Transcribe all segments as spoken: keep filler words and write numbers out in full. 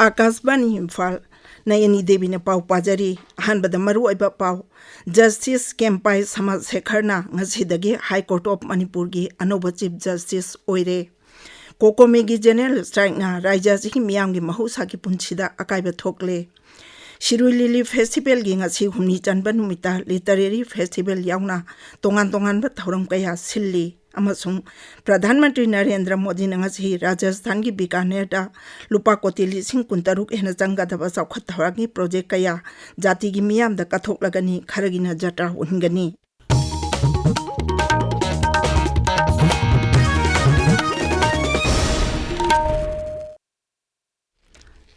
ꯑꯀꯥꯁꯕꯥꯅꯤ ꯏꯝꯐꯥꯜ, ꯅꯌꯅꯤ ꯗꯦꯕꯤꯅ ꯄꯥꯎ ꯄꯥꯖꯔꯤ꯫ ꯑꯍꯥꯟꯕꯗ ꯃꯔꯨꯑꯣꯏꯕ ꯄꯥꯎ꯫ ꯖꯁꯇꯤꯁ ꯀꯦꯝꯄꯥꯏ ꯁꯃꯥꯁꯦꯈꯔꯅ ꯉꯁꯤꯗꯒꯤ ꯍꯥꯏ ꯀꯣꯔꯠ ꯑꯣꯐ ꯃꯅꯤꯄꯨꯔꯒꯤ ꯑꯅꯧꯕ ꯆꯤꯐ ꯖꯁꯇꯤꯁ ꯑꯣꯏꯔꯦ꯫ ꯀꯣꯀꯣꯃꯤꯒꯤ ꯖꯦꯅꯔꯦꯜ ꯁ꯭ꯇ꯭ꯔꯥꯏꯛꯅ ꯔꯥꯖ꯭ꯌ ꯑꯁꯤꯒꯤ ꯃꯤꯌꯥꯝꯒꯤ ꯃꯍꯧꯁꯥꯒꯤ ꯄꯨꯟꯁꯤꯗ ꯑꯀꯥꯏꯕ ꯊꯣꯛꯂꯦ꯫ ꯁꯤꯔꯨꯏ ꯂꯤꯂꯤ ꯐꯦꯁꯇꯤꯚꯦꯜꯒꯤ ꯉꯁꯤ ꯍꯨꯝꯅꯤ ꯆꯟꯕ ꯅꯨꯃꯤꯠꯇ ꯂꯤꯇꯔꯦꯔꯤ ꯐꯦꯁꯇꯤꯚꯦꯜ ꯌꯥꯎꯅ ꯇꯣꯉꯥꯟ ꯇꯣꯉꯥꯟꯕ ꯊꯧꯔꯝ ꯀꯌꯥ ꯁꯤꯜꯂꯤ꯫ ꯑꯃꯁꯨꯡ ꯄ꯭ꯔꯙꯥꯟ ꯃꯟꯇ꯭ꯔꯤ ꯅꯔꯦꯟꯗ꯭ꯔ ꯃꯣꯗꯤꯅ ꯉꯁꯤ ꯔꯥꯖꯁꯊꯥꯟꯒꯤ ꯕꯤꯀꯥꯅꯦꯔꯗ ꯂꯨꯄꯥ ꯀꯣꯇꯤ ꯂꯤꯁꯤꯡ ꯀꯨꯟꯇꯔꯨꯛ ꯍꯦꯟꯅ ꯆꯪꯒꯗꯕ ꯆꯥꯎꯈꯠ ꯊꯧꯔꯥꯡꯒꯤ ꯄ꯭ꯔꯣꯖꯦꯛ ꯀꯌꯥ ꯖꯥꯇꯤꯒꯤ ꯃꯤꯌꯥꯝꯗ ꯀꯠꯊꯣꯛꯂꯒꯅꯤ, ꯈꯔꯒꯤꯅ ꯖꯇ꯭ꯔꯥ ꯍꯨꯟꯒꯅꯤ꯫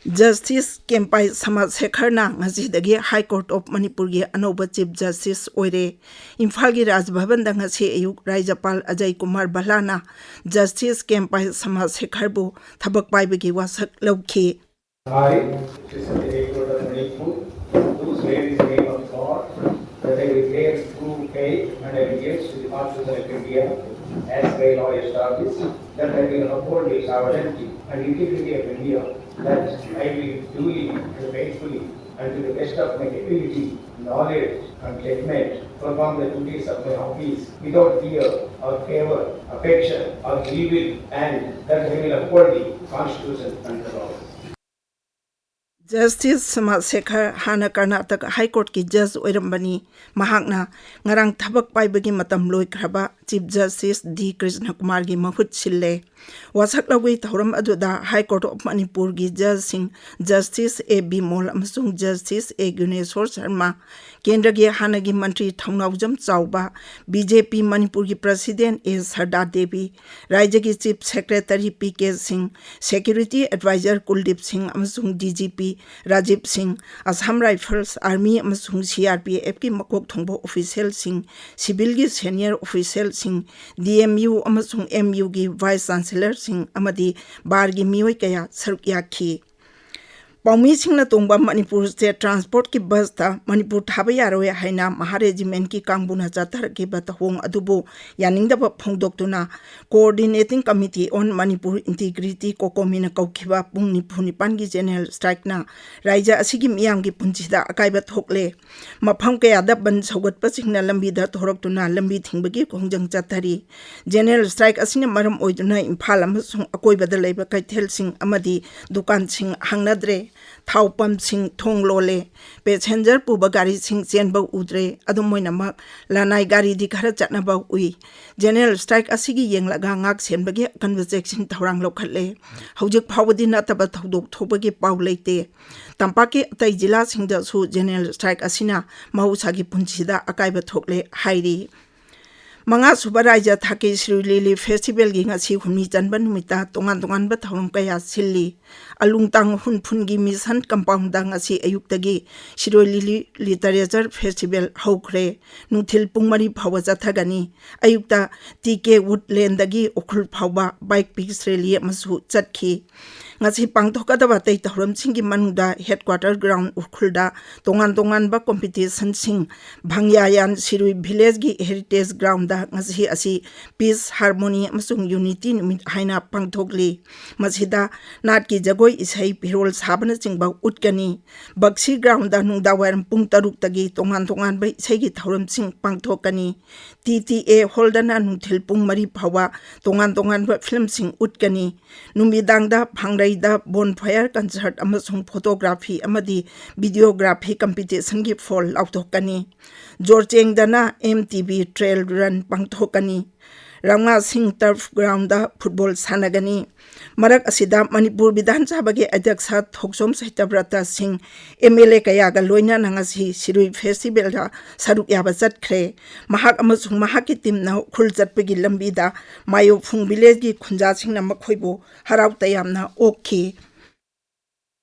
ꯖꯁꯇꯤꯁ ꯀꯦꯝꯄꯥꯏ ꯁꯃꯥꯁꯦꯈꯔꯅ ꯉꯁꯤꯗꯒꯤ ꯍꯥꯏ ꯀꯣꯔꯠ ꯑꯣꯐ ꯃꯅꯤꯄꯨꯔꯒꯤ ꯑꯅꯧꯕ ꯆꯤꯐ ꯖꯁꯇꯤꯁ ꯑꯣꯏꯔꯦ꯫ ꯏꯝꯐꯥꯜꯒꯤ ꯔꯥꯖ ꯚꯕꯟꯗ ꯉꯁꯤ ꯑꯌꯨꯛ ꯔꯥꯖ꯭ꯌꯄꯥꯜ ꯑꯖꯌ ꯀꯨꯃꯥꯔ ꯚꯜꯂꯥꯅ ꯖꯁꯇꯤꯁ ꯀꯦꯝꯄꯥꯏ ꯁꯃꯥꯁꯦꯈꯔꯕꯨ ꯊꯕꯛ ꯄꯥꯏꯕꯒꯤ ꯋꯥꯁꯛ ꯂꯧꯈꯤ꯫ I, Chief Justice High Court of Manipur, do swear in the name of God that I will bear true faith and allegiance to the Constitution of India as by law established, that I will uphold the sovereignty and integrity of India, that I will duly and faithfully and to the best of my ability, knowledge and judgment, perform the duties of my office without fear or favor, affection or evil, and that I will uphold the Constitution and the laws. Justice Samasekhar ꯍꯥꯟꯅ ꯀꯔꯅꯥꯇꯀ ꯍꯥꯏ ꯀꯣꯔꯠꯀꯤ ꯖꯖ ꯑꯣꯏꯔꯝꯕꯅꯤ꯫ ꯃꯍꯥꯛꯅ ꯉꯔꯥꯡ ꯊꯕꯛ ꯄꯥꯏꯕꯒꯤ ꯃꯇꯝ ꯂꯣꯏꯈ꯭ꯔꯕ chief justice ꯗꯤ ꯀ꯭ꯔꯤꯁꯅ ꯀꯨꯃꯥꯔꯒꯤ ꯃꯍꯨꯠ ꯁꯤꯜꯂꯦ꯫ ꯋꯥꯁꯛ ꯂꯧꯕꯒꯤ ꯊꯧꯔꯝ ꯑꯗꯨꯗ ꯍꯥꯏ ꯀꯣꯔꯠ ꯑꯣꯐ ꯃꯅꯤꯄꯨꯔꯒꯤ ꯖꯖꯁꯤꯡ ꯖꯁꯇꯤꯁ ꯑꯦ ꯕꯤꯃꯣꯜ ꯑꯃꯁꯨꯡ ꯖꯁꯇꯤꯁ ꯑꯦ ꯒ꯭ꯌꯥꯅꯦꯁꯣꯔ ꯁꯔꯃ, ꯀꯦꯟꯗ꯭ꯔꯒꯤ ꯍꯥꯟꯅꯒꯤ ꯃꯟꯇ꯭ꯔꯤ ꯊꯧꯅꯥꯎꯖꯝ ꯆꯥꯎꯕ, ꯕꯤ ꯖꯦ ꯄꯤ ꯃꯅꯤꯄꯨꯔꯒꯤ ꯄ꯭ꯔꯁꯤꯗꯦꯟ ꯑꯦ ꯁꯔꯗꯥ ꯗꯦꯕꯤ, ꯔꯥꯖ꯭ꯌꯒꯤ ꯆꯤꯐ ꯁꯦꯀ꯭ꯔꯦꯇꯔꯤ ꯄꯤ ꯀꯦ ꯁꯤꯡ, ꯁꯦꯀ꯭ꯌꯨꯔꯤꯇꯤ ꯑꯦꯗꯚꯥꯏꯖꯔ ꯀꯨꯜꯗꯤꯞ ꯁꯤꯡ ꯑꯃꯁꯨꯡ ꯗꯤ ꯖꯤ ꯄꯤ ꯔꯥꯖꯤꯕ ꯁꯤꯡ, ꯑꯁꯥꯝ ꯔꯥꯏꯐꯜꯁ, ꯑꯥꯔꯃꯤ ꯑꯃꯁꯨꯡ ꯁꯤ ꯑꯥꯔ ꯄꯤ ꯑꯦꯐꯀꯤ ꯃꯀꯣꯛ ꯊꯣꯡꯕ ꯑꯣꯐꯤꯁꯤꯌꯦꯜꯁꯤꯡ, ꯁꯤꯚꯤꯜꯒꯤ ꯁꯦꯅꯤꯌꯔ ꯑꯣꯐꯤꯁꯤꯌꯦꯜꯁꯤꯡ, ꯗꯤ ꯑꯦꯝ ꯌꯨ ꯑꯃꯁꯨꯡ ꯑꯦꯝ ꯌꯨꯒꯤ ꯚꯥꯏꯁ ꯆꯥꯟꯁꯦꯂꯔꯁꯤꯡ ꯑꯃꯗꯤ ꯕꯥꯔꯒꯤ ꯃꯤꯑꯣꯏ ꯀꯌꯥ ꯁꯔꯨꯛ ꯌꯥꯈꯤ꯫ ꯄꯥꯎꯃꯤꯁꯤꯡꯅ ꯇꯣꯡꯕ ꯃꯅꯤꯄꯨꯔ ꯁ꯭ꯇꯦꯠ ꯇ꯭ꯔꯥꯟꯁꯄꯣꯔꯠꯀꯤ ꯕꯁꯇ ꯃꯅꯤꯄꯨꯔ ꯊꯥꯕ ꯌꯥꯔꯣꯏ ꯍꯥꯏꯅ ꯃꯍꯥ ꯔꯦꯖꯤꯃꯦꯟꯠꯀꯤ ꯀꯥꯡꯕꯨꯅ ꯆꯠꯊꯔꯛꯈꯤꯕ ꯊꯧꯑꯣꯡ ꯑꯗꯨꯕꯨ ꯌꯥꯅꯤꯡꯗꯕ ꯐꯣꯡꯗꯣꯛꯇꯨꯅ Coordinating Committee on Manipur Integrity, ꯀꯣꯀꯣꯃꯤꯅ ꯀꯧꯈꯤꯕ ꯄꯨꯡ ꯅꯤꯐꯨ ꯅꯤꯄꯥꯟꯒꯤ ꯖꯦꯅꯔꯦꯜ ꯁ꯭ꯇ꯭ꯔꯥꯏꯛꯅ ꯔꯥꯏꯖ꯭ꯌ ꯑꯁꯤꯒꯤ ꯃꯤꯌꯥꯝꯒꯤ ꯄꯨꯟꯁꯤꯗ ꯑꯀꯥꯏꯕ ꯊꯣꯛꯂꯦ꯫ ꯃꯐꯝ ꯀꯌꯥꯗ ꯕꯟ ꯁꯧꯒꯠꯄꯁꯤꯡꯅ ꯂꯝꯕꯤꯗ ꯊꯣꯔꯛꯇꯨꯅ ꯂꯝꯕꯤ ꯊꯤꯡꯕꯒꯤ ꯈꯣꯡꯖꯪ ꯆꯠꯊꯔꯤ꯫ ꯖꯦꯅꯔꯦꯜ ꯁ꯭ꯇ꯭ꯔꯥꯏꯛ ꯑꯁꯤꯅ ꯃꯔꯝ ꯑꯣꯏꯗꯨꯅ ꯏꯝꯐꯥꯜ ꯑꯃꯁꯨꯡ ꯑꯀꯣꯏꯕꯗ ꯂꯩꯕ ꯀꯩꯊꯦꯜꯁꯤꯡ ꯑꯃꯗꯤ ꯗꯨꯀꯥꯟꯁꯤꯡ ꯍꯥꯡꯅꯗ꯭ꯔꯦ꯫ ꯊꯥꯎ ꯄꯝꯁꯤꯡ ꯊꯣꯡ ꯂꯣꯜꯂꯦ꯫ ꯄꯦꯁꯦꯟꯖꯔ ꯄꯨꯕ ꯒꯥꯔꯤꯁꯤꯡ ꯆꯦꯟꯕ ꯎꯗ꯭ꯔꯦ꯫ ꯑꯗꯨꯝ ꯑꯣꯏꯅꯃꯛ, ꯂꯅꯥꯏ ꯒꯥꯔꯤꯗꯤ ꯈꯔ ꯆꯠꯅꯕ ꯎꯏ꯫ ꯖꯦꯅꯔꯦꯜ ꯁ꯭ꯇ꯭ꯔꯥꯏꯛ ꯑꯁꯤꯒꯤ ꯌꯦꯡꯂꯒ ꯉꯥꯛ ꯁꯦꯟꯕꯒꯤ ꯑꯀꯟꯕ ꯆꯦꯛꯁꯤꯟ ꯊꯧꯔꯥꯡ ꯂꯧꯈꯠꯂꯦ꯫ ꯍꯧꯖꯤꯛ ꯐꯥꯎꯕꯗꯤ ꯅꯠꯇꯕ ꯊꯧꯗꯣꯛ ꯊꯣꯛꯄꯒꯤ ꯄꯥꯎ ꯂꯩꯇꯦ꯫ ꯇꯝꯄꯥꯛꯀꯤ ꯑꯇꯩ ꯖꯤꯂꯥꯁꯤꯡꯗꯁꯨ ꯖꯦꯅꯔꯦꯜ ꯁ꯭ꯇ꯭ꯔꯥꯏꯛ ꯑꯁꯤꯅ ꯃꯍꯧꯁꯥꯒꯤ ꯄꯨꯟꯁꯤꯗ ꯑꯀꯥꯏꯕ ꯊꯣꯛꯂꯦ ꯍꯥꯏꯔꯤ꯫ ꯃꯉꯥꯁꯨꯕ ꯔꯥꯏꯖ꯭ꯌ ꯊꯥꯛꯀꯤ ꯁꯤꯔꯣꯏ ꯂꯤꯂꯤ ꯐꯦꯁꯇꯤꯚꯦꯜꯒꯤ ꯉꯁꯤ ꯍꯨꯝꯅꯤ ꯆꯟꯕ ꯅꯨꯃꯤꯠꯇ ꯇꯣꯉꯥꯟ ꯇꯣꯉꯥꯟꯕ ꯊꯧꯔꯝ ꯀꯌꯥ ꯁꯤꯜꯂꯤ꯫ ꯑꯂꯨꯡꯇꯥꯡ ꯍꯨꯟꯐꯨꯟꯒꯤ ꯃꯤꯁꯟ ꯀꯝꯄꯥꯎꯟꯗ ꯉꯁꯤ ꯑꯌꯨꯛꯇꯒꯤ ꯁꯤꯔꯣꯏ ꯂꯤꯂꯤ ꯂꯤꯇꯔꯦꯆꯔ ꯐꯦꯁꯇꯤꯚꯦꯜ ꯍꯧꯈ꯭ꯔꯦ꯫ ꯅꯨꯡꯊꯤꯜ ꯄꯨꯡ ꯃꯔꯤ ꯐꯥꯎꯕ ꯆꯠꯊꯒꯅꯤ꯫ ꯑꯌꯨꯛꯇ ꯇꯤ ꯀꯦ ꯋꯨꯗꯂꯦꯟꯗꯒꯤ ꯎꯈ꯭ꯔꯨꯜ ꯐꯥꯎꯕ ꯕꯥꯏꯛ ꯄꯤꯁ ꯔꯦꯂꯤ ꯑꯃꯁꯨ ꯆꯠꯈꯤ꯫ ꯉꯁꯤ ꯄꯥꯡꯊꯣꯛꯀꯗꯕ ꯑꯇꯩ ꯊꯧꯔꯝꯁꯤꯡꯒꯤ ꯃꯅꯨꯡꯗ ꯍꯦꯗꯀ꯭ꯋꯥꯇꯔ ꯒ꯭ꯔꯥꯎꯟ ꯎꯈ꯭ꯔꯨꯜꯗ ꯇꯣꯉꯥꯟ ꯇꯣꯉꯥꯟꯕ ꯀꯣꯝꯄꯤꯇꯤꯁꯟꯁꯤꯡ, ꯚꯪꯌꯥꯌꯥꯟ ꯁꯤꯔꯨꯏ ꯚꯤꯂꯦꯖꯀꯤ ꯍꯦꯔꯤꯇꯦꯖ ꯒ꯭ꯔꯥꯎꯟꯗ ꯉꯁꯤ ꯑꯁꯤ ꯄꯤꯁ, ꯍꯥꯔꯃꯣꯅꯤ ꯑꯃꯁꯨꯡ ꯌꯨꯅꯤꯇꯤ ꯅꯨꯃꯤꯠ ꯍꯥꯏꯅ ꯄꯥꯡꯊꯣꯛꯂꯤ꯫ ꯃꯁꯤꯗ ꯅꯥꯠꯀꯤ ꯖꯒꯣꯏ ꯏꯁꯩ, ꯐꯤꯔꯣꯜ ꯁꯥꯕꯅꯆꯤꯡꯕ ꯎꯠꯀꯅꯤ꯫ ꯕꯛꯁꯤ ꯒ꯭ꯔꯥꯎꯟꯗ ꯅꯨꯡꯗꯥꯡꯋꯥꯏꯔꯝ ꯄꯨꯡ ꯇꯔꯨꯛꯇꯒꯤ ꯇꯣꯉꯥꯟ ꯇꯣꯉꯥꯟꯕ ꯏꯁꯩꯒꯤ ꯊꯧꯔꯝꯁꯤꯡ ꯄꯥꯡꯊꯣꯛꯀꯅꯤ꯫ ꯇꯤ ꯇꯤ ꯑꯦ ꯍꯣꯜꯗꯅ ꯅꯨꯡꯊꯤꯜ ꯄꯨꯡ ꯃꯔꯤ ꯐꯥꯎꯕ ꯇꯣꯉꯥꯟ ꯇꯣꯉꯥꯟꯕ ꯐꯤꯂꯝꯁꯤꯡ ꯎꯠꯀꯅꯤ꯫ ꯅꯨꯃꯤꯗꯥꯡꯗ ꯐꯥꯡꯔꯩꯗ ꯕꯣꯟ ꯐꯥꯌꯔ ꯀꯟꯁꯔꯠ ꯑꯃꯁꯨꯡ ꯐꯣꯇꯣꯒ꯭ꯔꯥꯐꯤ ꯑꯃꯗꯤ ꯚꯤꯗꯤꯑꯣꯒ꯭ꯔꯥꯐꯤ ꯀꯝꯄꯤꯇꯤꯁꯟꯒꯤ ꯐꯣꯜ ꯂꯥꯎꯊꯣꯛꯀꯅꯤ꯫ ꯖꯣꯔꯆꯦꯡꯗꯅ M T V trail run ꯄꯥꯡꯊꯣꯛꯀꯅꯤ꯫ ꯔꯝꯉꯥ ꯁꯤꯡ ꯇꯔꯐ ꯒ꯭ꯔꯥꯎꯟꯗ ꯐꯨꯠꯕꯣꯜ ꯁꯥꯟꯅꯒꯅꯤ꯫ ꯃꯔꯛ ꯑꯁꯤꯗ ꯃꯅꯤꯄꯨꯔ ꯕꯤꯙꯥꯟ ꯁꯚꯥꯒꯤ ꯑꯗ꯭ꯌꯛꯁ ꯊꯣꯛꯆꯣꯝ ꯁꯍꯤꯇꯕ꯭ꯔꯇ ꯁꯤꯡ ꯑꯦꯝ ꯑꯦꯜ ꯑꯦ ꯀꯌꯥꯒ ꯂꯣꯏꯅꯅ ꯉꯁꯤ ꯁꯤꯔꯨꯏ ꯐꯦꯁꯇꯤꯚꯦꯜꯗ ꯁꯔꯨꯛ ꯌꯥꯕ ꯆꯠꯈ꯭ꯔꯦ꯫ ꯃꯍꯥꯛ ꯑꯃꯁꯨꯡ ꯃꯍꯥꯛꯀꯤ ꯇꯤꯝꯅ ꯎꯈ꯭ꯔꯨꯜ ꯆꯠꯄꯒꯤ ꯂꯝꯕꯤꯗ ꯃꯥꯌꯣꯐꯨꯡ ꯚꯤꯂꯦꯖꯀꯤ ꯈꯨꯟꯖꯥꯁꯤꯡꯅ ꯃꯈꯣꯏꯕꯨ ꯍꯔꯥꯎ ꯇꯌꯥꯝꯅ ꯑꯣꯛꯈꯤ꯫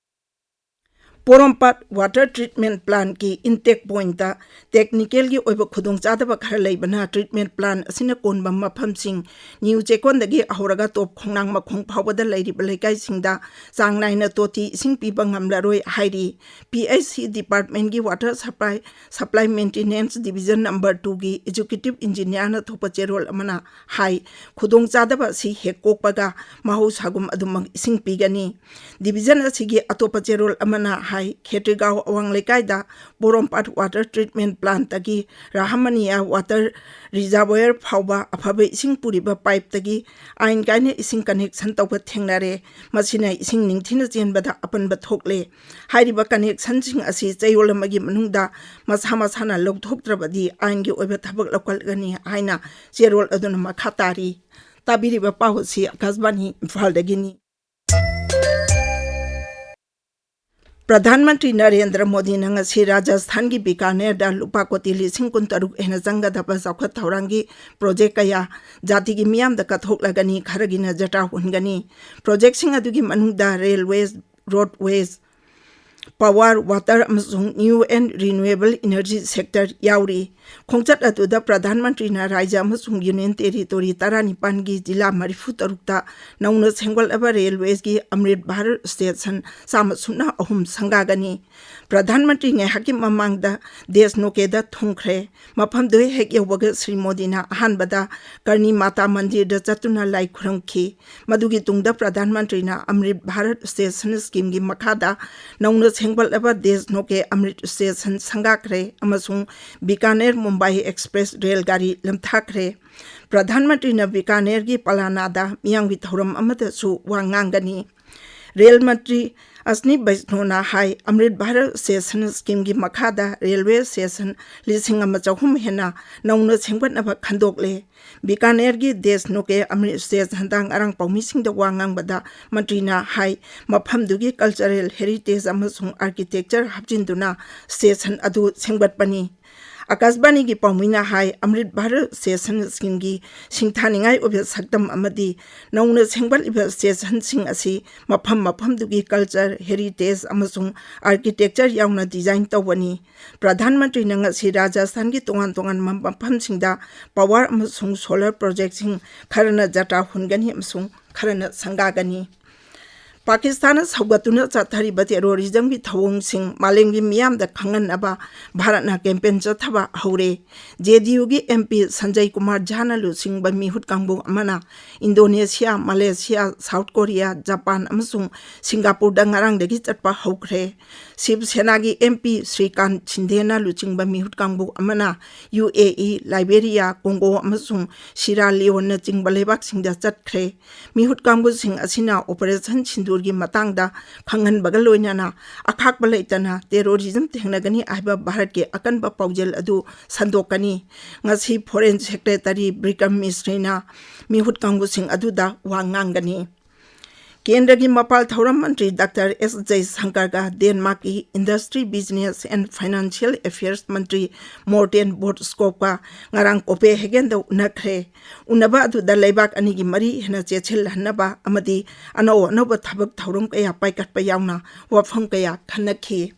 ꯄꯣꯔꯣꯝꯄꯥꯠ ꯋꯥꯇꯔ ꯇ꯭ꯔꯤꯠꯃꯦꯟ ꯄ꯭ꯂꯥꯟꯠꯀꯤ ꯏꯟꯇꯦꯛ ꯄꯣꯏꯟꯠꯇ ꯇꯦꯛꯅꯤꯀꯦꯜꯒꯤ ꯑꯣꯏꯕ ꯈꯨꯗꯣꯡꯆꯥꯗꯕ ꯈꯔ ꯂꯩꯕꯅ ꯇ꯭ꯔꯤꯠꯃꯦꯟ ꯄ꯭ꯂꯥꯟꯠ ꯑꯁꯤꯅ ꯀꯣꯟꯕ ꯃꯐꯝꯁꯤꯡ ꯅ꯭ꯌꯨ ꯆꯦꯛꯀꯣꯟꯗꯒꯤ ꯍꯧꯔꯒ ꯇꯣꯞ ꯈꯣꯡꯅꯥꯡ ꯃꯈꯣꯡ ꯐꯥꯎꯕꯗ ꯂꯩꯔꯤꯕ ꯂꯩꯀꯥꯏꯁꯤꯡꯗ ꯆꯥꯡ ꯅꯥꯏꯅ ꯇꯣꯇꯤ ꯏꯁꯤꯡ ꯄꯤꯕ ꯉꯝꯂꯔꯣꯏ ꯍꯥꯏꯔꯤ꯫ ꯄꯤ ꯑꯩꯆ ꯁꯤ ꯗꯤꯄꯥꯔꯠꯃꯦꯟꯠꯀꯤ water supply, supply maintenance division number ꯇꯨꯒꯤ ꯑꯦꯛꯖꯤꯀ꯭ꯌꯨꯇꯤꯚ ꯏꯟꯖꯤꯅꯤꯌꯥꯔꯅ ꯊꯣꯛꯄ ꯆꯦꯔꯣꯜ ꯑꯃꯅ ꯍꯥꯏ, ꯈꯨꯗꯣꯡꯆꯥꯗꯕ ꯑꯁꯤ ꯍꯦꯛ ꯀꯣꯛꯄꯒ ꯃꯍꯧꯁꯥꯒꯨꯝ ꯑꯗꯨꯃꯛ ꯏꯁꯤꯡ ꯄꯤꯒꯅꯤ꯫ ꯗꯤꯕꯤꯖꯟ ꯑꯁꯤꯒꯤ ꯑꯇꯣꯞꯄ ꯆꯦꯔꯣꯜ ꯑꯃꯅ ꯍꯥꯏ, ꯈꯦꯇ꯭ꯔꯤꯒꯥꯎ ꯑꯋꯥꯡ ꯂꯩꯀꯥꯏꯗ ꯄꯣꯔꯣꯝꯄꯥꯠ ꯋꯥꯇꯔ ꯇ꯭ꯔꯤꯠꯃꯦꯟ ꯄ꯭ꯂꯥꯟꯠꯇꯒꯤ ꯔꯥꯍꯃꯅꯤꯌꯥ ꯋꯥꯇꯔ ꯔꯤꯖꯥꯔꯚꯣꯌꯔ ꯐꯥꯎꯕ ꯑꯐꯕ ꯏꯁꯤꯡ ꯄꯨꯔꯤꯕ ꯄꯥꯏꯞꯇꯒꯤ ꯑꯥꯏꯟ ꯀꯥꯏꯅ ꯏꯁꯤꯡ ꯀꯅꯦꯛꯁꯟ ꯇꯧꯕ ꯊꯦꯡꯅꯔꯦ꯫ ꯃꯁꯤꯅ ꯏꯁꯤꯡ ꯅꯤꯡꯊꯤꯅ ꯆꯦꯟꯕꯗ ꯑꯄꯟꯕ ꯊꯣꯛꯂꯦ꯫ ꯍꯥꯏꯔꯤꯕ ꯀꯅꯦꯛꯁꯟꯁꯤꯡ ꯑꯁꯤ ꯆꯌꯣꯜ ꯑꯃꯒꯤ ꯃꯅꯨꯡꯗ ꯃꯁꯥ ꯃꯁꯥꯅ ꯂꯧꯊꯣꯛꯇ꯭ꯔꯕꯗꯤ ꯑꯥꯏꯟꯒꯤ ꯑꯣꯏꯕ ꯊꯕꯛ ꯂꯧꯈꯠꯀꯅꯤ ꯍꯥꯏꯅ ꯆꯦꯔꯣꯜ ꯑꯗꯨꯅ ꯃꯈꯥ ꯇꯥꯔꯤ꯫ ꯇꯥꯕꯤꯔꯤꯕ ꯄꯥꯎ ꯑꯁꯤ ꯑꯀꯥꯁꯕꯥꯅꯤ ꯏꯝꯐꯥꯜꯗꯒꯤꯅꯤ꯫ ꯄ꯭ꯔꯙꯥꯟ ꯃꯟꯇ꯭ꯔꯤ ꯅꯔꯦꯟꯗ꯭ꯔ ꯃꯣꯗꯤꯅ ꯉꯁꯤ ꯔꯥꯖꯁꯊꯥꯟꯒꯤ ꯕꯤꯀꯥꯅꯦꯔꯗ ꯂꯨꯄꯥ ꯀꯣꯇꯤ ꯂꯤꯁꯤꯡ ꯀꯨꯟꯇꯔꯨꯛ ꯍꯦꯟꯅ ꯆꯪꯒꯗꯕ ꯆꯥꯎꯈꯠ ꯊꯧꯔꯥꯡꯒꯤ ꯄ꯭ꯔꯣꯖꯦꯛ ꯀꯌꯥ ꯖꯥꯇꯤꯒꯤ ꯃꯤꯌꯥꯝꯗ ꯀꯠꯊꯣꯛꯂꯒꯅꯤ, ꯈꯔꯒꯤꯅ ꯖꯇ꯭ꯔꯥ ꯍꯨꯟꯒꯅꯤ꯫ ꯄ꯭ꯔꯣꯖꯦꯛꯁꯤꯡ ꯑꯗꯨꯒꯤ ꯃꯅꯨꯡꯗ ꯔꯦꯜꯋꯦꯖ, ꯔꯣꯗꯋꯦꯖ, ꯄꯥꯋꯔ, ꯋꯥꯇꯔ ꯑꯃꯁꯨꯡ new and renewable energy sector ꯌꯥꯎꯔꯤ꯫ ꯈꯣꯡꯆꯠ ꯑꯗꯨꯗ ꯄ꯭ꯔꯙꯥꯟ ꯃꯟꯇ꯭ꯔꯤꯅ ꯔꯥꯖ꯭ꯌ ꯑꯃꯁꯨꯡ ꯌꯨꯅꯤꯌꯟ ꯇꯦꯔꯤꯇꯣꯔꯤ ꯇꯔꯥꯅꯤꯄꯥꯟꯒꯤ ꯖꯤꯂꯥ ꯃꯔꯤꯐꯨ ꯇꯔꯨꯛꯇ ꯅꯧꯅ ꯁꯦꯝꯒꯠꯂꯕ ꯔꯦꯜꯋꯦꯒꯤ ꯑꯃ꯭ꯔꯤꯠ ꯚꯥꯔꯠ ꯁ꯭ꯇꯦꯁꯟ ꯆꯥꯝꯃ ꯁꯨꯞꯅ ꯑꯍꯨꯝ ꯁꯪꯒꯥꯒꯅꯤ꯫ ꯄ꯭ꯔꯙꯥꯟ ꯃꯟꯇ꯭ꯔꯤ ꯉꯥꯏꯍꯥꯛꯀꯤ ꯃꯃꯥꯡꯗ ꯗꯦꯁꯅꯣꯀꯦꯗ ꯊꯨꯡꯈ꯭ꯔꯦ꯫ ꯃꯐꯝꯗꯨ ꯍꯦꯛ ꯌꯧꯕꯒ ꯁ꯭ꯔꯤ ꯃꯣꯗꯤꯅ ꯑꯍꯥꯟꯕꯗ ꯀꯔꯅꯤ ꯃꯥꯇꯥ ꯃꯟꯗꯤꯔꯗ ꯆꯠꯇꯨꯅ ꯂꯥꯏ ꯈꯨꯔꯨꯝꯈꯤ꯫ ꯃꯗꯨꯒꯤ ꯇꯨꯡꯗ ꯄ꯭ꯔꯙꯥꯟ ꯃꯟꯇ꯭ꯔꯤꯅ ꯑꯃ꯭ꯔꯤꯠ ꯚꯥꯔꯠ ꯁ꯭ꯇꯦꯁꯟ ꯁ꯭ꯀꯤꯝꯒꯤ ꯃꯈꯥꯗ ꯅꯧꯅ ꯁꯦꯝꯒꯠꯂꯕ ꯗꯦꯁꯅꯣꯀꯦ ꯑꯃ꯭ꯔꯤꯠ ꯁ꯭ꯇꯦꯁꯟ ꯁꯪꯒꯥꯈ꯭ꯔꯦ ꯑꯃꯁꯨꯡ ꯕꯤꯀꯥꯅꯦꯔ ꯃꯨꯝꯕꯥꯏ ꯑꯦꯛꯁꯄ꯭ꯔꯦꯁ ꯔꯦꯜ ꯒꯥꯔꯤ ꯂꯝꯊꯥꯈ꯭ꯔꯦ꯫ ꯄ꯭ꯔꯙꯥꯟ ꯃꯟꯇ꯭ꯔꯤꯅ ꯕꯤꯀꯥꯅꯦꯔꯒꯤ ꯄꯂꯥꯅꯥꯗ ꯃꯤꯌꯥꯝꯒꯤ ꯊꯧꯔꯝ ꯑꯃꯗꯁꯨ ꯋꯥ ꯉꯥꯡꯒꯅꯤ꯫ ꯔꯦꯜ ꯃꯟꯇ꯭ꯔꯤ ꯑꯁꯅꯤ ꯕꯩꯁꯅꯣꯅ ꯍꯥꯏ, ꯑꯃ꯭ꯔꯤꯠ ꯚꯥꯔꯠ ꯁ꯭ꯇꯦꯁꯟ ꯁ꯭ꯀꯤꯝꯒꯤ ꯃꯈꯥꯗ ꯔꯦꯜꯋꯦ ꯁ꯭ꯇꯦꯁꯟ ꯂꯤꯁꯤꯡ ꯑꯃ ꯆꯍꯨꯝ ꯍꯦꯟꯅ ꯅꯧꯅ ꯁꯦꯝꯒꯠꯅꯕ ꯈꯟꯗꯣꯛꯂꯦ꯫ ꯕꯤꯀꯥꯅꯦꯔꯒꯤ ꯗꯦꯁꯅꯣꯀꯦ ꯑꯃ꯭ꯔꯤꯠ ꯁ꯭ꯇꯦꯁꯟꯗ ꯉꯔꯥꯡ ꯄꯥꯎꯃꯤꯁꯤꯡꯗ ꯋꯥ ꯉꯥꯡꯕꯗ ꯃꯟꯇ꯭ꯔꯤꯅ ꯍꯥꯏ, ꯃꯐꯝꯗꯨꯒꯤ ꯀꯜꯆꯔꯦꯜ ꯍꯦꯔꯤꯇꯦꯖ ꯑꯃꯁꯨꯡ ꯑꯥꯔꯀꯤꯇꯦꯛꯆꯔ ꯍꯥꯞꯆꯤꯟꯗꯨꯅ ꯁ꯭ꯇꯦꯁꯟ ꯑꯗꯨ ꯁꯦꯝꯒꯠꯄꯅꯤ꯫ ꯑꯀꯥꯁꯕꯥꯅꯤꯒꯤ ꯄꯥꯎꯃꯤꯅ ꯍꯥꯏ, ꯑꯃ꯭ꯔꯤꯠ ꯚꯥꯔꯠ ꯁ꯭ꯇꯦꯁꯟꯁꯤꯡꯒꯤ ꯁꯤꯡꯊꯥꯅꯤꯡꯉꯥꯏ ꯑꯣꯏꯕ ꯁꯛꯇꯝ ꯑꯃꯗꯤ ꯅꯧꯅ ꯁꯦꯝꯒꯠꯂꯤꯕ ꯁ꯭ꯇꯦꯁꯟꯁꯤꯡ ꯑꯁꯤ ꯃꯐꯝ ꯃꯐꯝꯗꯨꯒꯤ culture, heritage ꯑꯃꯁꯨꯡ architecture ꯌꯥꯎꯅ design ꯇꯧꯕꯅꯤ꯫ ꯄ꯭ꯔꯙꯥꯟ ꯃꯟꯇ꯭ꯔꯤꯅ ꯉꯁꯤ ꯔꯥꯖꯁꯊꯥꯟꯒꯤ ꯇꯣꯉꯥꯟ ꯇꯣꯉꯥꯟꯕ ꯃꯐꯝꯁꯤꯡꯗ power ꯑꯃꯁꯨꯡ solar projectꯁꯤꯡ ꯈꯔꯅ ꯖꯇ꯭ꯔꯥ ꯍꯨꯟꯒꯅꯤ ꯑꯃꯁꯨꯡ ꯈꯔꯅ ꯁꯪꯒꯥꯒꯅꯤ꯫ ꯄꯥꯀꯤꯁꯇꯥꯟꯅ ꯁꯧꯒꯠꯇꯨꯅ ꯆꯠꯊꯔꯤꯕ terrorismꯒꯤ ꯊꯧꯑꯣꯡꯁꯤꯡ ꯃꯥꯂꯦꯝꯒꯤ ꯃꯤꯌꯥꯝꯗ ꯈꯪꯍꯟꯅꯕ ꯚꯥꯔꯠꯅ campaign ꯆꯠꯊꯕ ꯍꯧꯔꯦ꯫ JDUꯒꯤ MP ꯁꯟꯖꯌ ꯀꯨꯃꯥꯔ ꯖꯥꯅ ꯂꯨꯆꯤꯡꯕ ꯃꯤꯍꯨꯠ ꯀꯥꯡꯕꯨ ꯑꯃꯅ Indonesia, Malaysia, South Korea, Japan ꯑꯃꯁꯨꯡ ꯁꯤꯡꯒꯥꯄꯨꯔꯗ ꯉꯔꯥꯡꯗꯒꯤ ꯆꯠꯄ ꯍꯧꯈ꯭ꯔꯦ꯫ ꯁꯤꯕ ꯁꯦꯅꯥꯒꯤ MP ꯁ꯭ꯔꯤꯀꯥꯟꯠ ꯁꯤꯟꯙꯦꯅ ꯂꯨꯆꯤꯡꯕ ꯃꯤꯍꯨꯠ ꯀꯥꯡꯕꯨ ꯑꯃꯅ UAE, ꯂꯥꯏꯕꯦꯔꯤꯌꯥ, ꯀꯣꯡꯒꯣ ꯑꯃꯁꯨꯡ ꯁꯤꯔꯥ ꯂꯤꯌꯣꯟꯅꯆꯤꯡꯕ ꯂꯩꯕꯥꯛꯁꯤꯡꯗ ꯆꯠꯈ꯭ꯔꯦ꯫ ꯃꯤꯍꯨꯠ ꯀꯥꯡꯕꯨꯁꯤꯡ ꯑꯁꯤꯅ Operation ꯁꯤꯟꯗꯨꯔꯒꯤ ꯃꯇꯥꯡꯗ ꯈꯪꯍꯟꯕꯒ ꯂꯣꯏꯅꯅ ꯑꯈꯥꯛꯄ ꯂꯩꯇꯅ terrorism ꯊꯦꯡꯅꯒꯅꯤ ꯍꯥꯏꯕ ꯚꯥꯔꯠꯀꯤ ꯑꯀꯟꯕ ꯄꯥꯎꯖꯦꯜ ꯑꯗꯨ ꯁꯟꯗꯣꯛꯀꯅꯤ꯫ ꯉꯁꯤ Foreign Secretary ꯕꯤꯀ꯭ꯔꯝ ꯃꯤꯁ꯭ꯔꯤꯅ ꯃꯤꯍꯨꯠ ꯀꯥꯡꯕꯨꯁꯤꯡ ꯑꯗꯨꯗ ꯋꯥ ꯉꯥꯡꯒꯅꯤ꯫ ꯀꯦꯟꯗ꯭ꯔꯒꯤ ꯃꯄꯥꯜ ꯊꯧꯔꯝ ꯃꯟꯇ꯭ꯔꯤ ꯗꯥꯛꯇꯔ ꯑꯦꯁ ꯖꯌꯁꯪꯀꯔꯒ ꯗꯦꯟꯃꯥꯔꯛꯀꯤ Industry, Business and Financial Affairs Mantri Mortein ꯕꯣꯠꯁꯀꯣꯞꯀ ꯉꯔꯥꯡ ꯀꯣꯄꯦꯍꯦꯒꯦꯟꯗ ꯎꯅꯈ꯭ꯔꯦ꯫ ꯎꯅꯕ ꯑꯗꯨꯗ ꯂꯩꯕꯥꯛ ꯑꯅꯤꯒꯤ ꯃꯔꯤ ꯍꯦꯟꯅ ꯆꯦꯠꯁꯤꯜꯍꯟꯅꯕ ꯑꯃꯗꯤ ꯑꯅꯧ ꯑꯅꯧꯕ ꯊꯕꯛ ꯊꯧꯔꯝ ꯀꯌꯥ ꯄꯥꯏꯈꯠꯄ ꯌꯥꯎꯅ ꯋꯥꯐꯝ ꯀꯌꯥ ꯈꯟꯅꯈꯤ꯫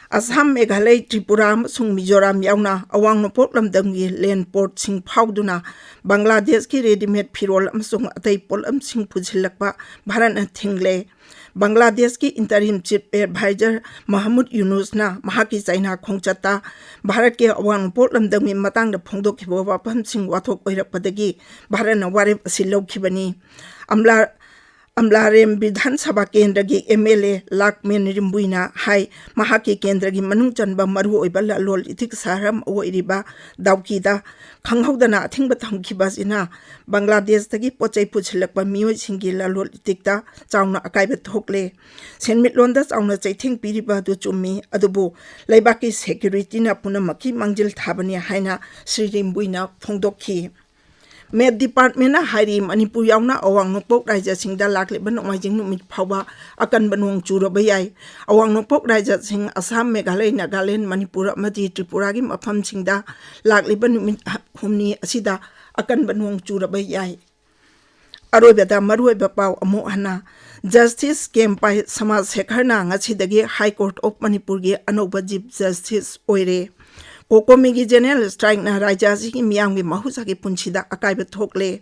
ꯑꯁꯥꯝ, ꯃꯦꯘꯥꯂꯌ, ꯇ꯭ꯔꯤꯄꯨꯔꯥ ꯑꯃꯁꯨꯡ ꯃꯤꯖꯣꯔꯥꯝ ꯌꯥꯎꯅ ꯑꯋꯥꯡ ꯅꯣꯡꯄꯣꯛ ꯂꯝꯗꯝꯒꯤ land portꯁꯤꯡ ꯐꯥꯎꯗꯨꯅ ꯕꯪꯒ꯭ꯂꯥꯗꯦꯁꯀꯤ readymade ꯐꯤꯔꯣꯜ ꯑꯃꯁꯨꯡ ꯑꯇꯩ ꯄꯣꯠꯂꯝꯁꯤꯡ ꯄꯨꯁꯤꯜꯂꯛꯄ ꯚꯥꯔꯠꯅ ꯊꯤꯡꯂꯦ꯫ ꯕꯪꯒ꯭ꯂꯥꯗꯦꯁꯀꯤ interim chief advisor ꯃꯍꯃꯨꯗ ꯌꯨꯅꯨꯁꯅ ꯃꯍꯥꯛꯀꯤ ꯆꯥꯏꯅꯥ ꯈꯣꯡꯆꯠꯇ ꯚꯥꯔꯠꯀꯤ ꯑꯋꯥꯡ ꯅꯣꯡꯄꯣꯛ ꯂꯝꯗꯝꯒꯤ ꯃꯇꯥꯡꯗ ꯐꯣꯡꯗꯣꯛꯈꯤꯕ ꯋꯥꯐꯝꯁꯤꯡ ꯋꯥꯊꯣꯛ ꯑꯣꯏꯔꯛꯄꯗꯒꯤ ꯚꯥꯔꯠꯅ ꯋꯥꯔꯦꯞ ꯑꯁꯤ ꯂꯧꯈꯤꯕꯅꯤ꯫ ꯑꯝꯂꯥ ꯑꯝꯂꯥꯔꯦꯝ ꯕꯤꯙꯥꯟ ꯁꯚꯥ ꯀꯦꯟꯗ꯭ꯔꯒꯤ MLA ꯂꯥꯛꯃꯦꯟ ꯔꯤꯝꯕꯨꯏꯅ ꯍꯥꯏ, ꯃꯍꯥꯛꯀꯤ ꯀꯦꯟꯗ꯭ꯔꯒꯤ ꯃꯅꯨꯡ ꯆꯟꯕ ꯃꯔꯨꯑꯣꯏꯕ ꯂꯂꯣꯟ ꯏꯇꯤꯛ ꯁꯍꯔ ꯑꯃ ꯑꯣꯏꯔꯤꯕ ꯗꯥꯎꯀꯤꯗ ꯈꯪꯍꯧꯗꯅ ꯑꯊꯤꯡꯕ ꯊꯝꯈꯤꯕ ꯑꯁꯤꯅ ꯕꯪꯒ꯭ꯂꯥꯗꯦꯁꯇꯒꯤ ꯄꯣꯠ ꯆꯩ ꯄꯨꯁꯤꯜꯂꯛꯄ ꯃꯤꯑꯣꯏꯁꯤꯡꯒꯤ ꯂꯂꯣꯟ ꯏꯇꯤꯛꯇ ꯆꯥꯎꯅ ꯑꯀꯥꯏꯕ ꯊꯣꯛꯂꯦ꯫ ꯁꯦꯟꯃꯤꯠꯂꯣꯟꯗ ꯆꯥꯎꯅ ꯆꯩꯊꯦꯡ ꯄꯤꯔꯤꯕ ꯑꯗꯨ ꯆꯨꯝꯃꯤ, ꯑꯗꯨꯕꯨ ꯂꯩꯕꯥꯛꯀꯤ securityꯅ ꯄꯨꯝꯅꯃꯛꯀꯤ ꯃꯥꯡꯖꯤꯜ ꯊꯥꯕꯅꯤ ꯍꯥꯏꯅ ꯁ꯭ꯔꯤ ꯔꯤꯝꯕꯨꯏꯅ ꯐꯣꯡꯗꯣꯛꯈꯤ꯫ ꯃꯦꯠ ꯗꯤꯄꯥꯔꯠꯃꯦꯟꯅ ꯍꯥꯏꯔꯤ, ꯃꯅꯤꯄꯨꯔ ꯌꯥꯎꯅ ꯑꯋꯥꯡ ꯅꯣꯡꯄꯣꯛ ꯔꯥꯏꯖ꯭ꯌꯁꯤꯡꯗ ꯂꯥꯛꯂꯤꯕ ꯅꯣꯡꯃꯥꯏꯖꯤꯡ ꯅꯨꯃꯤꯠ ꯐꯥꯎꯕ ꯑꯀꯟꯕ ꯅꯣꯡ ꯆꯨꯔꯕ ꯌꯥꯏ꯫ ꯑꯋꯥꯡ ꯅꯣꯡꯄꯣꯛ ꯔꯥꯏꯖ꯭ꯌꯁꯤꯡ ꯑꯁꯥꯝ, ꯃꯦꯘꯥꯂꯌ, ꯅꯥꯒꯥꯂꯦꯟ, ꯃꯅꯤꯄꯨꯔ ꯑꯃꯗꯤ ꯇ꯭ꯔꯤꯄꯨꯔꯥꯒꯤ ꯃꯐꯝꯁꯤꯡꯗ ꯂꯥꯛꯂꯤꯕ ꯅꯨꯃꯤꯠ ꯍꯨꯝꯅꯤ ꯑꯁꯤꯗ ꯑꯀꯟꯕ ꯅꯣꯡ ꯆꯨꯔꯕ ꯌꯥꯏ꯫ ꯑꯔꯣꯏꯕꯗ ꯃꯔꯨꯑꯣꯏꯕ ꯄꯥꯎ ꯑꯃꯨꯛ ꯍꯟꯅ꯫ ꯖꯁꯇꯤꯁ ꯀꯦ ꯑꯦꯝ ꯄꯥꯏ ꯁꯃꯥꯖ ꯁꯦꯈꯔꯅ ꯉꯁꯤꯗꯒꯤ ꯍꯥꯏ ꯀꯣꯔꯠ ꯑꯣꯐ ꯃꯅꯤꯄꯨꯔꯒꯤ ꯑꯅꯧꯕ ꯆꯤꯐ ꯖꯁꯇꯤꯁ ꯑꯣꯏꯔꯦ꯫ ꯀꯣꯀꯣꯃꯤꯒꯤ ꯖꯦꯅꯔꯦꯜ ꯁ꯭ꯇ꯭ꯔꯥꯏꯛꯅ ꯔꯥꯏꯖ꯭ꯌ ꯑꯁꯤꯒꯤ ꯃꯤꯌꯥꯝꯒꯤ ꯃꯍꯧꯁꯥꯒꯤ ꯄꯨꯟꯁꯤꯗ ꯑꯀꯥꯏꯕ ꯊꯣꯛꯂꯦ꯫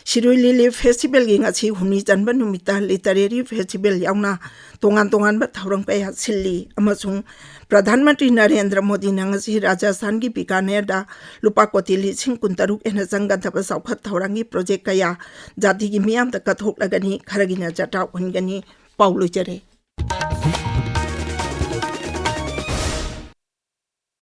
ꯁꯤꯔꯨꯏ ꯂꯤꯂꯤ ꯐꯦꯁꯇꯤꯚꯦꯜꯒꯤ ꯉꯁꯤ ꯍꯨꯝꯅꯤ ꯆꯟꯕ ꯅꯨꯃꯤꯠꯇ ꯂꯤꯇꯔꯦꯔꯤ ꯐꯦꯁꯇꯤꯚꯦꯜ ꯌꯥꯎꯅ ꯇꯣꯉꯥꯟ ꯇꯣꯉꯥꯟꯕ ꯊꯧꯔꯝ ꯀꯌꯥ ꯁꯤꯜꯂꯤ ꯑꯃꯁꯨꯡ ꯄ꯭ꯔꯙꯥꯟ ꯃꯟꯇ꯭ꯔꯤ ꯅꯔꯦꯟꯗ꯭ꯔ ꯃꯣꯗꯤꯅ ꯉꯁꯤ ꯔꯥꯖꯁꯊꯥꯟꯒꯤ ꯕꯤꯀꯥꯅꯦꯔꯗ ꯂꯨꯄꯥ ꯀꯣꯇꯤ ꯂꯤꯁꯤꯡ ꯀꯨꯟꯇꯔꯨꯛ ꯍꯦꯟꯅ ꯆꯪꯒꯗꯕ ꯆꯥꯎꯈꯠ ꯊꯧꯔꯥꯡꯒꯤ ꯄ꯭ꯔꯣꯖꯦꯛ ꯀꯌꯥ ꯖꯥꯇꯤꯒꯤ ꯃꯤꯌꯥꯝꯗ ꯀꯠꯊꯣꯛꯂꯒꯅꯤ, ꯈꯔꯒꯤꯅ ꯖꯇ꯭ꯔꯥ ꯎꯍꯟꯒꯅꯤ꯫ ꯄꯥꯎ ꯂꯣꯏꯖꯔꯦ꯫